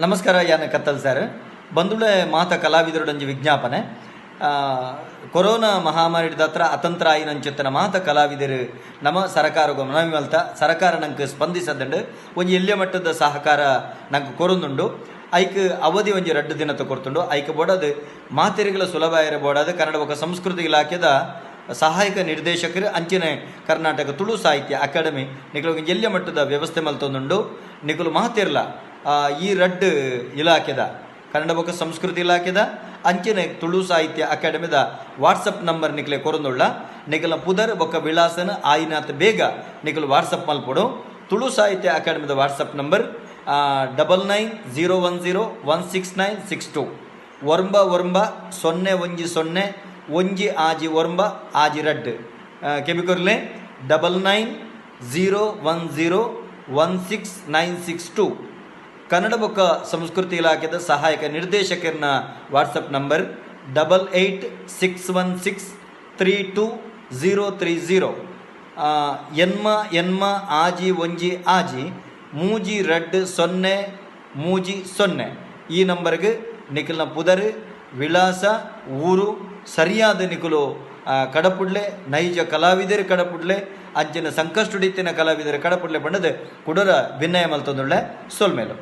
ನಮಸ್ಕಾರ, ಯಾನ್ ಕತ್ತಲ್ ಸರ್. ಬಂಧುಳೆ, ಮಾತ ಕಲಾವಿದರೊಡೊಂಜಿ ವಿಜ್ಞಾಪನೆ. ಕೊರೋನಾ ಮಹಾಮಾರಿ ದತ್ರ ಅತಂತ್ರ ಆಯಿನಂಚಿತ್ತಿನ ಮಾತ ಕಲಾವಿದರು ನಮ ಸರಕಾರಗ್ ಮನವಿ ಮಲ್ತ. ಸರಕಾರ ನಂಕ್ ಸ್ಪಂದಿಸದ್ಂಡ್. ಒಂಜಿ ಎಲ್ಯ ಮಟ್ಟದ ಸಹಕಾರ ನಂಕ್ ಕೊರೊಂದುಂಡು. ಐಕ್ ಅವಧಿ ಒಂಜಿ 2 ದಿನತ ಕೊರ್ತುಂಡು. ಐಕ್ ಬೋಡಾದ್, ಮಾತೆರೆಗ್ಲ ಸುಲಭ ಆಯೆರೆ ಬೋಡಾದ್, ಕನ್ನಡ ಬೊಕ ಸಂಸ್ಕೃತಿ ಇಲಾಖೆದ ಸಹಾಯಕ ನಿರ್ದೇಶಕರು ಅಂಚನೆ ಕರ್ನಾಟಕ ತುಳು ಸಾಹಿತ್ಯ ಅಕಾಡೆಮಿ ನಿಕುಲು ಒಂಜಿ ಎಲ್ಯ ಮಟ್ಟದ ವ್ಯವಸ್ಥೆ ಮಲ್ತೊಂದುಂಡು. ನಿಕುಲು ಮಾತೆರ್ಲ ಈ ರಡ್ಡ್ ಇಲಾಖೆದ, ಕನ್ನಡ ಬೊಕ ಸಂಸ್ಕೃತಿ ಇಲಾಖೆದ ಅಂಚನೆ ತುಳು ಸಾಹಿತ್ಯ ಅಕಾಡೆಮಿದ ವಾಟ್ಸಪ್ ನಂಬರ್ ನಿಕ್ಲೆ ಕೊರೊಂದುಳ್ಳ. ನಿಕಲ್ನ ಪುದರ್ ಬೊಕ ವಿಳಾಸನ ಆಯಿನಾತ್ ಬೇಗ ನಿಕುಲು ವಾಟ್ಸಪ್ ಮಲ್ಪೊಡು. ತುಳು ಸಾಹಿತ್ಯ ಅಕಾಡೆಮಿದ ವಾಟ್ಸಪ್ ನಂಬರ್ 9901016962. 9 9 0 1 0 1 6 9 6 2. ಕೆಬಿಕೊರ್ಲೆ, 9901016962. ಕನ್ನಡ ಬೊಕ್ಕ ಸಂಸ್ಕೃತಿ ಇಲಾಖೆದ ಸಹಾಯಕ ನಿರ್ದೇಶಕರನ ವಾಟ್ಸಪ್ ನಂಬರ್ 8861632030. 8 8 6 1 6 3 2 0 3 0. ಈ ನಂಬರ್ಗೆ ನಿಖಲ್ನ ಪುದರ್, ವಿಳಾಸ, ಊರು ಸರಿಯಾದ ನಿಕುಲು ಕಡಪುಡ್ಲೆ. ನೈಜ ಕಲಾವಿದರು ಕಡಪುಡ್ಲೆ, ಅಂಚಿನ ಸಂಕಷ್ಟುಡಿತ್ತಿನ ಕಲಾವಿದರು ಕಡಪುಡ್ಲೆ ಪಂಡದು ಕುಡರ ವಿನಯ ಮಲ್ತೊಂದುಳ್ಳೆ. ಸೊಲ್ಮೇಲು.